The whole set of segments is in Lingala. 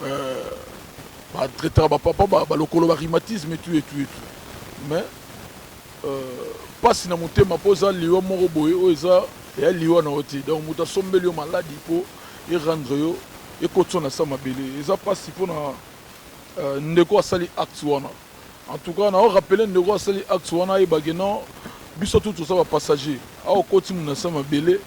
Euh, ba traitaka ba papa ba, ba lokolo ba rhumatisme et tout et tout et tout. Mais euh, pasi na motema mpo eza liwa moko boye oyo eza ya liwa na yo te. Donc moto asombeli yo maladi mpo e rendre yo ekoti yo na sa mabele. Eza pasi mpo na euh, ndeko asali acte wana. En tout cas, na rappeler ndeko asali acte wana ayeba ke non biso tout toza ba passager. Awa okoti na sa mabele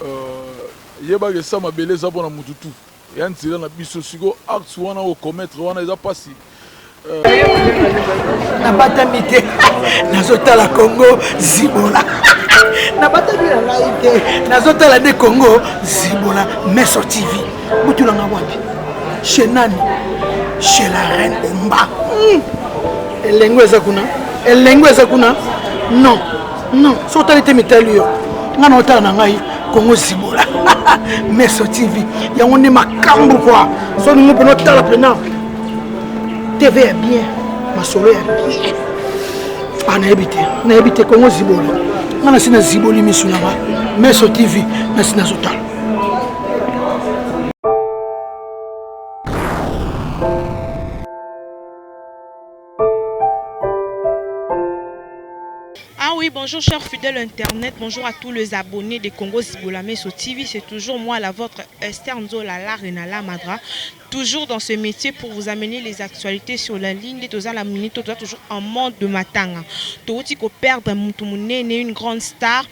euh, yeba ke sa mabele eza mpo na mutu tout. Ya nzela na biso sikoyo acte wana o commettre wana eza pasi. Nabatami te, nazotala Congo Zibola. Nabatami na ngai te, nazotala nde Congo Zibola Meso TV. Botulanga wapi? Chez nani? Chez la reine Omba. Elengo eza kuna, elengo eza kuna. Non, non, soki otali te mitali yo. Ngai naotala na ngai Congo Zibola Meso TV yango nde makambo kwa so olingi mpena otala mpena TV ya bien, masolo ya bien. Ah, nayebi te, nayebi te Congo Zibola. Ngai nasi naziboli misu na nga Meso TV nasi nazotala. Ah oui, bonjour chers fidèles internet, bonjour à tous les abonnés de Congo Zibola Meso TV, c'est toujours moi la vôtre Esther Nzola, la Renala Madra, toujours dans ce métier pour vous amener les actualités sur la ligne, toza la minute, toza toujours en mode de matanga. Touti ko perdre mutu munene, une grande star,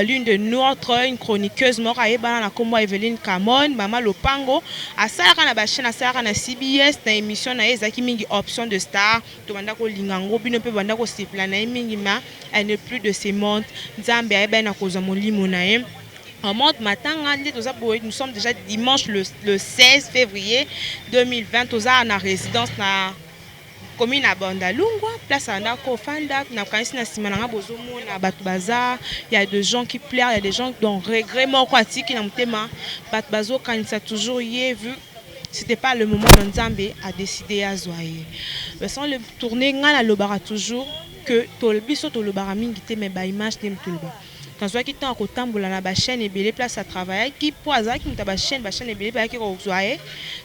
l'une de notre, une chroniqueuse moko ayebana na kombo Evelyne Kamon, mama Lopango, asalaka na ba chaîne, asalaka na CBS, na émission na ye ezalaki mingi option de star, tobanda kolinga yango bino mpe banda kosepela na ye mingi, ma elle n'est plus de ce monde. Nzambe ayeba ye na kozwa molimo na ye. En mode matanga nde toza boye, nous sommes déjà dimanche le 16 février 2020, toza na résidence na commune ya Bandalungwa, place anda kofanda. Nakanisi na nsima na nga bozomona bato baza, il y a des gens qui pleurent, il y a des gens dont regret moko atiki na motema, bato bazokanisa toujours ye vu c'était pas le moment na Nzambe a décidé azwa ye. Mais sans le tourner, nga nalobaka toujours que biso tolobaka mingi te, mais ba image nde toloba. Nazwaki ntango ya kotambola na ba chaîne ebele place atravaillaki, mpo azalaki moto ya ba chaîne, ba chaîne ebele bayaki kozwa ye.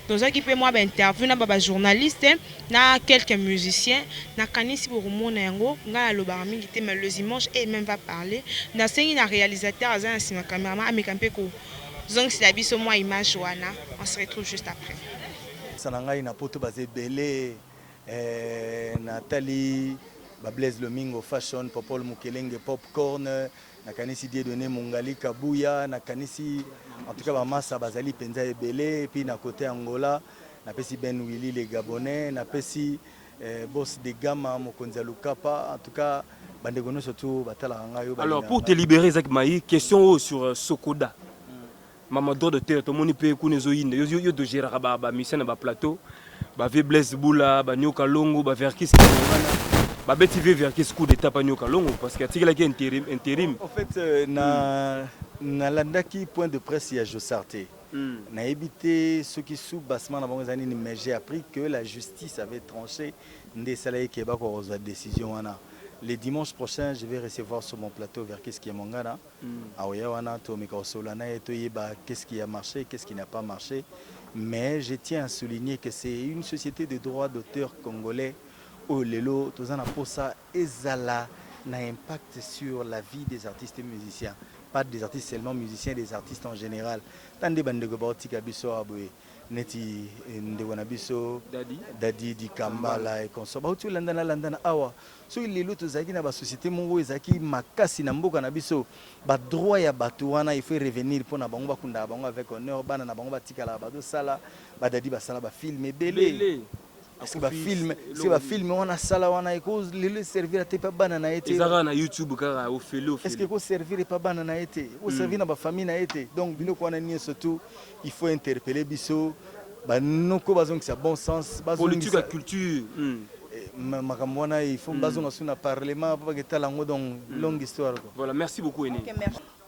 Tozwaki mpe mwa ba interview na ba journaliste na quelques musiciens. Nakanisi bokomona yango. Ngai nalobaka mingi te, mais les images eux-mêmes va parler. Nasengi na réalisateur aza na nsima cameraman ameka mpe kozongisela biso mwa image wana. On se retrouve juste après. Sana ngai na poto baza ebele, natali ba Blaise Lomingo Fashion, Popol Mukelenge Popcorn, nakanisi Dieudonné Mungali Kabuya, nakanisi en tout cas ba masa bazali penza ebele. Et puis na côté Angola napesi Ben Willy le Gabonais, napesi Boss de Gama mokonzi ya Lukapa. En tout cas bandeko nyonso tu batalaka ngai oyo Alors, balingaka pour te ngai. libérer Isaac Mayi, question oyo sur Sokoda. Mama droit d'auteur tomoni pe kuna ezoyinda yo yo togéraka ba ba musiciens na ba plateau ba vieux Blaise Bula ba Nyoka Longo ba Verkis Kimongana ba beti vieux Verkis coup d'état pa Nyoka Longo parce que atikelaki intérim intérim. Au fait na nalandaki point de presse ya Jossart te. Nayebi te soki sous bassement na bango eza nini, mais j'ai appris que la justice avait tranché nde esalaki ke bakoka kozwa decision wana. Le dimanche prochain je vais recevoir sur mon plateau Verkis Kiemongana. Aoya wana tomeka kosolola na ye toyeba qu'est-ce qui a marché, qu'est-ce qui n'a pas marché. Mais je tiens à souligner que c'est une société de droit d'auteur congolais oyo lelo toza na posa ezala na impact sur la vie des artistes et musiciens. Pas des artistes seulement musiciens, des artistes en général. Tala nde ba ndeko baotika biso awa boye neti ndeko na biso Dady Dikambala et consort bauti kolandana landana awa. Soki lelo tozalaki na ba societe moko oyo ezalaki makasi na mboka na biso, ba droits ya batu wana il faut e revenir pona bango bakundaka bango avec honneur, bana na bango batikalaka bazo sala, ba Dady basala ba films ebele, est-ce que ba films, est-ce que ba films wana asala wana eko lelo e servir ata epa bana na ye te? Eza kaka na YouTube kaka ofele ofele. Est-ce que eko servir epa bana na ye te? Eko servir na ba famille na ye te? Donc biloko wana nioso tout il faut interpeller biso ba noko bazongisa bon sens, Politique ya culture. Makambo wana il faut bazonga su na parlement po baketala yango donc longue histoire quoi. Voilà, merci beaucoup Aîné.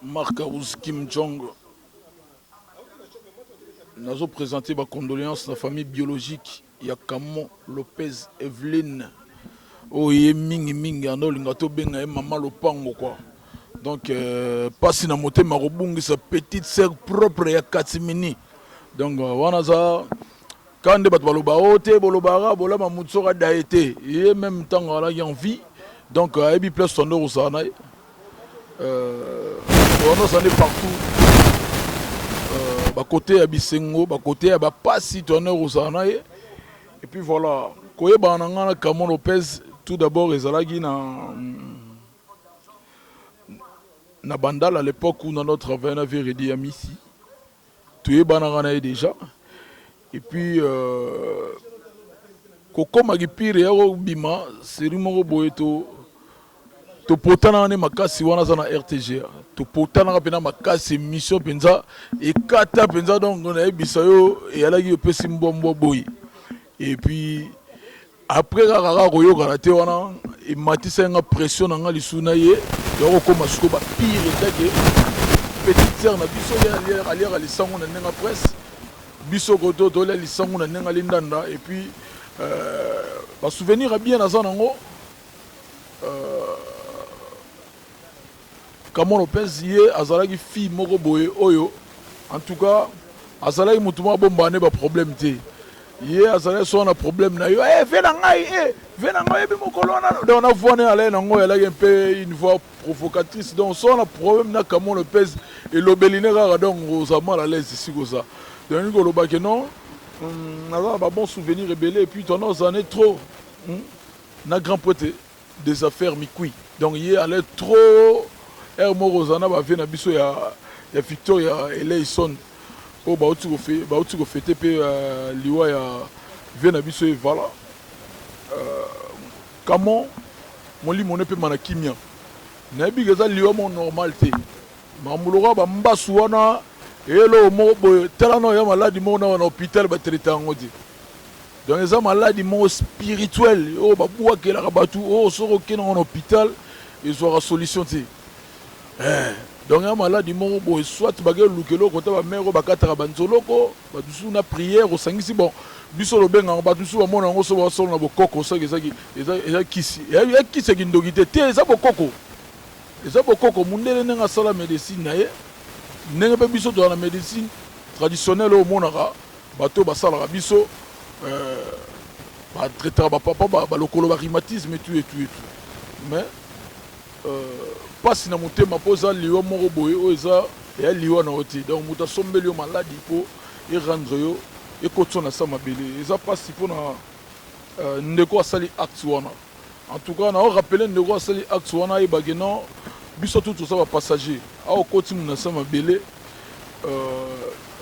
Marc House Kim Jong nazo presenter ba condoléances na famille biologique ya Camon Lopez Evelyne oyo ye mingi mingi ando olinga tobenga ye mama lopango quoi. Donc pasi na motema kobungisa petite sœur propre ya Katimini. Donc wana za. Kaka nde bato baloba o te bolobaka bolama moto soki adaye te ye meme ntango alaki en vie donc ayebi place tondo kozala na ye tondo ozala nde partout bakote ya bisengo bakote ya bapasi tondo kozala na ye. Et puis voilà, koyebana na ngai na Camon Lopez tout d'abord ezalaki na Bandal à l'époque où nano travaillait na vieux Redi Amisi, toyebanaka na ye déjà. Et puis kokomaki pire ya kobima série moko boye, to topotanaka nde makasi wana aza na RTGA, topotanaka mpena makasi, émission mpenza ekata mpenza. Donc nayebisa yo, eyalaki opesi mbwambwa boye. Et puis après kaka koyokana te wana ematisa nga pression na nga lisusu na ye ya kokóma sikoyo bapire etake petite sœur na biso ye aliaka lisango na ndenge presse, biso koto tolia lisango na ndenge alindanda. Et puis basouvenir ya bien naza nango. Camon Lopez ye azalaki fille moko boye oyo en tout cas azalaki motu moko abombaka nde baproblème te. Ye azalaki so na problème na yo, eh, ve na ngai, eh, ve na ngai, oyebi mokolo wana. Donc na voix ne alai nango ezalaki un peu une voix provocatrice. Donc so na problème na Camon Lopez, elobeli ne kaka, donc oza mal à l'aise esika oza. Donc ningi kolobaki non, naza na babon souvenir ebele. Et puis tondo ozala trop na grand prêtre des affaires mikui, donc ye allait trop aire moko ozala na bavie na biso ya Victoria Eleison oyo bauti kofêter mpe liwa ya vie na biso evala. Camon, molimo ne pema na kimia. Nayebi ke eza liwa moko normal te. Makambo lokola bambasu wana, eloko moko boye, tala na ya maladi moko na hôpital batraite yango te. Donc eza maladi moko spirituel oyo babwakelaka bato oyo soki okende yango na hôpital ezwaka solution te. Donc ya maladi moko boye, soit bakeluka eloko ta bamare oyo bakataka banzoloko, bato mosusu na prière osangisi. Bon, biso lobengaka bato mosusu bamona yango so basolo na bokoko, soki eza kisi, ya kisi ya kindoki te te, eza bokoko, eza bokoko. Mundele ndenge asala médecine na ye, ndenge mpe biso tozala na médecine traditionnelle oyo omonaka bato oyo basalaka biso, batraitaka bapapa balokolo barhumatisme et tout et tout et tout. Mais mpasi na motema mpo eza liwa moko boye oyo eza eya liwa na yo te. Donc moto asombeli yo maladi mpo erendre yo ekoti na sa mabele, eza mpasi mpona ndeko asali acte wana. En tout cas nao rappeler ndeko asali acte wana, ayebake non, biso tu toza bapassager awa. Okoti mu na sa mabele,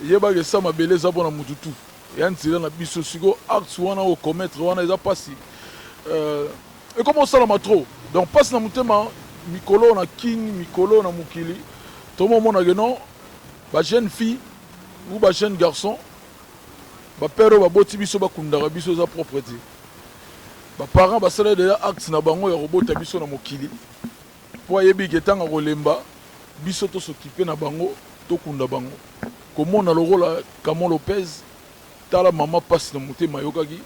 yebaka esa mabele eza mpona mutu tu eya nzela na biso. Sikoyo acte wana okommettre wana eza mpasi, ekoma osalama trop. Donc mpasi na motema. Mikolo na Kini, mikolo na mokili, tomomonake non, bajeune fille ou bajeune garçon, bapere oyo baboti biso bakundaka biso, eza propre te. Baparent basala deja acte na bango ya kobota biso na mokili mpo ayebi ke ntango kolemba biso tosokipe na bango, tokunda bango. Komona lokola Camon Lopez, tala mama mpasi na motema ayokaki,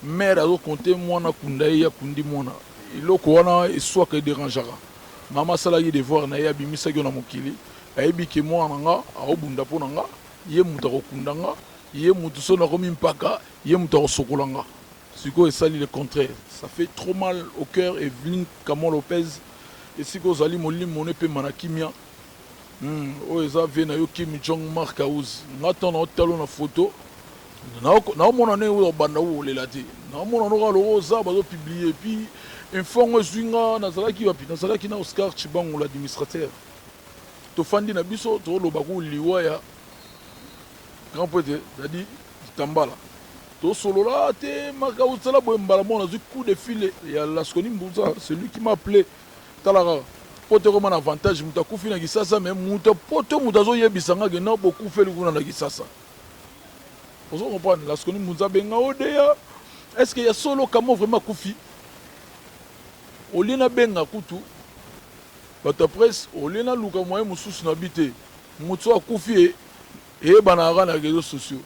mare azokonte mwana kunda ye, akundi mwana. Eloko wana eswaka, ederangeaka mama. Asalaki devoir na ye, abimisaki yo na mokili, ayebi ke mwana na nga aobunda mpo na nga, ye moto akokunda nga, ye moto so nakomi mpaka, ye moto akosokola nga. Sikoyo esali le contraire, ça fait trop mal au cœur. Evelyne Camon Lopez, esika ozali, molimo no epema na kimia. Oyo eza vie na yo Kim Jong Mark House. Nga ntango naotala na photo, naomona ndenge oyo obanda olela te, naomona noka loko oza bazopublier. Puis infongo ezwi nga, nazalaki wapi? Nazalaki na Oscar Chibangu, l'administrateur. Tofandi na biso, toloba ku liwa ya grand prêtre Dadi Tambala, tosolola te maka osala boye. Mbala moko nazwi coup de fil ya Lasconi Mbuza, celui qui m'a appelé. Tala kaka po te koma na avantage, moto akufi na Kisasa, mais moto poto moto azoyebisa nga ke non, bokufeli kuna na Kisasa. Ozo comprendre? Lasconi Mbuza abenga odeya, est ce que ya solo Kamo vraiment akufi? Olie nabenga kutu bato ya presse, olie naluka moyen mosusu na bi te, moto so akufi eyebanaka kaka na réseaux sociaux.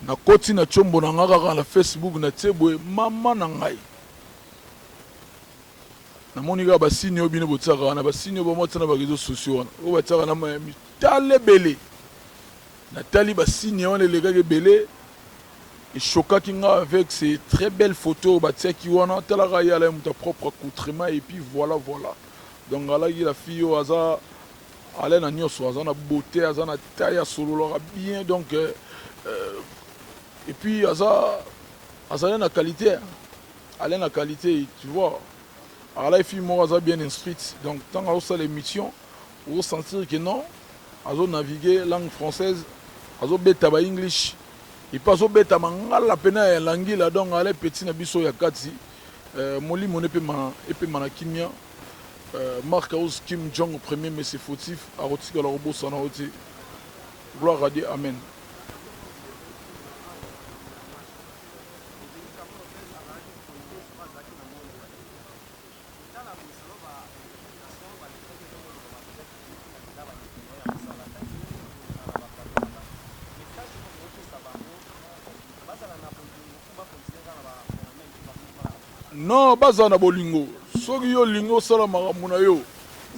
Nakoti na tiombo na nga kaka na Facebook, natie boye mama na ngai, namoni kaka basini oyo bino botiaka wana, basini oyo bamotia na baréseaux sociaux wana oyo batiaka na mitala ebele. Natali basini wana elekaki ebele. Echokaki nga avec ces très belles photos batiaki wana, talaka ye alaki moto ya propre accoutrement et puis voilà voilà. Donc alaki la fille oyo aza alai na nyonso, aza na beauté, aza na taille, asololaka bien donc euh, euh, et puis aza azali na qualité, alai na qualité, tu vois. Alai fille moko aza bien instruite, donc ntango azosala émission ozo sentir que non, azo naviguer langue française, azobeta ba english et puis azobeta mangala pena ya langila, donc alai petit na biso ya kati euh, molimo ne epema epema na kimia. Euh, Marc House Kim Jong premier mais c'est fautif akotikala kobosana yo te. Gloire à Dieu, amen. Non, bazala na bolingo. Soki yo olingi osala makambo na yo,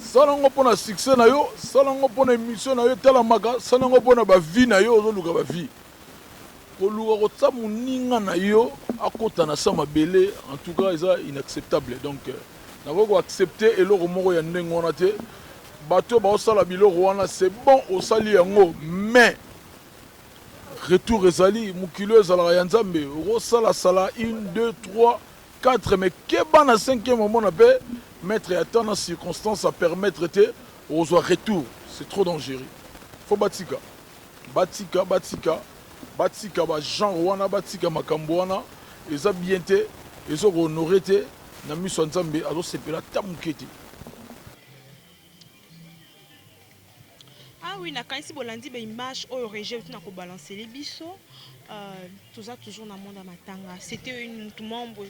sala yango mpo na succès na yo, sala yango mpo na émission na yo etalamaka, sala yango mpo na ba vie na yo, ozoluka ba vie. Koluka kotia moninga na yo akota na sa mabele, en tout cas eza inacceptable. Donc nakoki ko accepter eloko moko ya ndenge wana te. Bato oyo baosala biloko wana, c'est bon osali yango, mais retour ezali mokili oyo ezalaka ya Nzambe. Okosala sala 1 2 3 4 mais keba na 5e omona pe maître ya temps na circonstance a permettre te okozwa retour, c'est trop dangereux. Faut batika batika batika batika ba genre wana, batika makambo wana, eza bien te, ezo ko honorer te na miso ya Nzambe, azosepela ata moke te. Ah oui, nakanisi bolandi ba image oyo Roger euti na kobalancele biso. Euh, toza toujours na monde ya matanga. C'était une mutu membre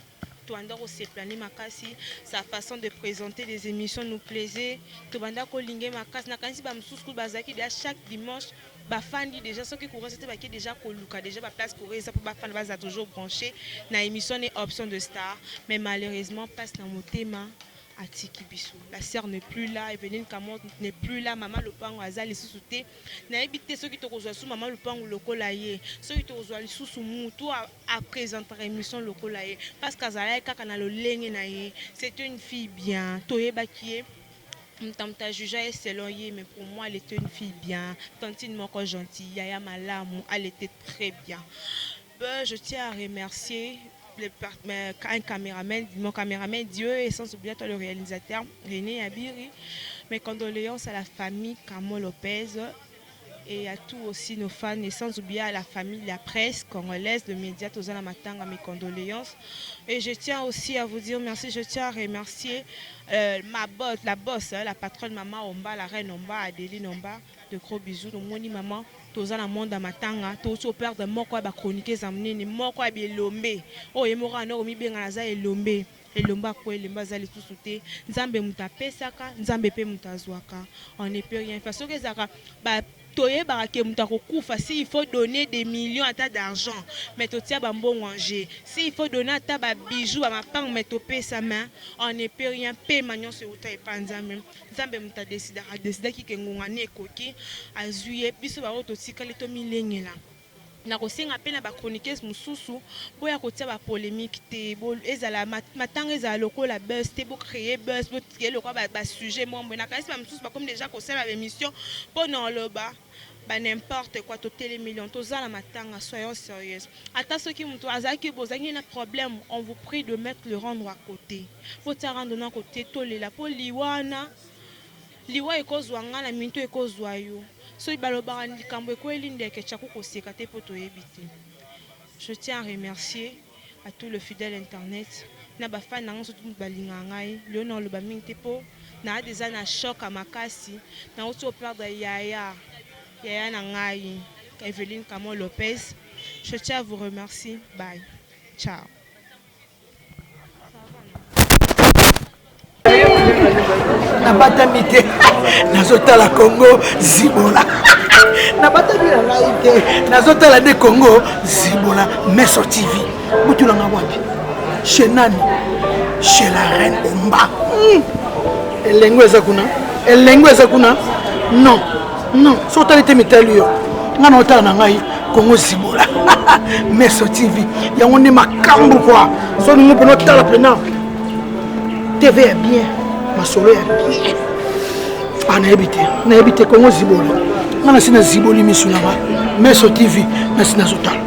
tobanda kosepela nde makasi, sa façon de présenter des émissions nous plaisait, tobanda kolinge makasi. Nakanisi bamosusu kutu bazalaki deja chaque dimanche bafandi déjà, soki courant te bake déjà koluka déjà baplace courant eza mpo bafanda, baza toujours branché na émission ne Option de Star. Mais malheureusement place na motema atiki biso. La sœur n'est plus là, Eveline Kamont n'est plus là, mama Lopango aza lisusu te. Nayebi te soki tokozwa su mama Lopango lokola ye, soki tokozwa lisusu mutu a présentera émission lokola ye, parce qu'azalaki kaka na lolenge na ye. C'était une fille bien, toyebaki ye. Moto a jugé selon ye, mais pour moi elle était une fille bien, tantine moko gentille, yaya malamu, elle était très bien. Ben, je tiens à remercier un caméraman, mon caméraman Dieu, et sans oublier toi le réalisateur René Abiri. Mes condoléances à la famille Camo Lopez et à tous aussi nos fans, et sans oublier à la famille, la presse congolaise, le média Tozana Matanga, mes condoléances. Et je tiens aussi à vous dire merci, je tiens à remercier ma boss, la boss, hein, la patronne Maman Omba, la reine Omba, Adeline Omba, de gros bisous. Donc, moni maman, toza na monde ya matanga, tozo perdre moko ya ba chroniqueuse ya monene, moko ya bilombe oyo ye moko ana komibenga naza elombe, elombe akwa elembe aza lisusu te. Nzambe moto apesaka, Nzambe mpe moto azwaka, on ne peut rien faire. Soki ezalaka ba toyebaka ke moto akokufa, si il faut donner des millions ata d'argent, mais totia bambongo en jeu, si il faut donner ata ba bijoux ba mapango, mais topesa, mais on ne peut rien. Pema nyonso euta epa Nzambe. Nzambe moto adesidaka, adesidaki ke ngonga ne ekoki, azwi ye. Biso baoyo totikali tomilengela. Nakosenga mpe na ba chroniqueuse mosusu boya kotia ba polémique te, ezala matanga ezala lokola buzz te, bo créer buzz, bo créer lokola ba sujet moko boye. Nakanisi ba mosusu bakomi déjà kosala ba émission mpo na oloba ba n'importe quoi. Totelemi lion, toza na matanga, soyons sérieuses. Ata soki moto azalaki bozalaki na problème, on vous prie de mettre le rendre à côté, botia rendre na côté, tolela mpo liwa wana, liwa ekozwa nga na minto, ekozwa yo. Soki balobaka likambo ekweli ndeke tyaku koseka te mpo toyebi te. Je tiens à remercier à tout le fidèle internet na bafani na nga surtout moto balingaka ngai. Lelo na oloba mingi te mpo naa deja na choc ya makasi, nauti operdre yaya, yaya na ngai Eveline Camo Lopez. Je tiens à vous remercier, bye, ciao. Nabatami te, nazotala Congo Zibola. Nabatami na ngai te, nazotala nde Congo Zibola Meso TV. Botulanga wapi? Chez nani? Chez la reine Omba. Elengo eza kuna, elengo eza kuna. Non non, soki otali te mitali yo, ngai na otala na ngai. Congo Zibola Meso TV yango nde makambo kua so olingi mpena otala mpena TV ya bien, masolo ya bien. Ah, nayebi te, nayebi te. Congo Zibola, nga nasi naziboli misu na nga. Meso TV nasi nazotala.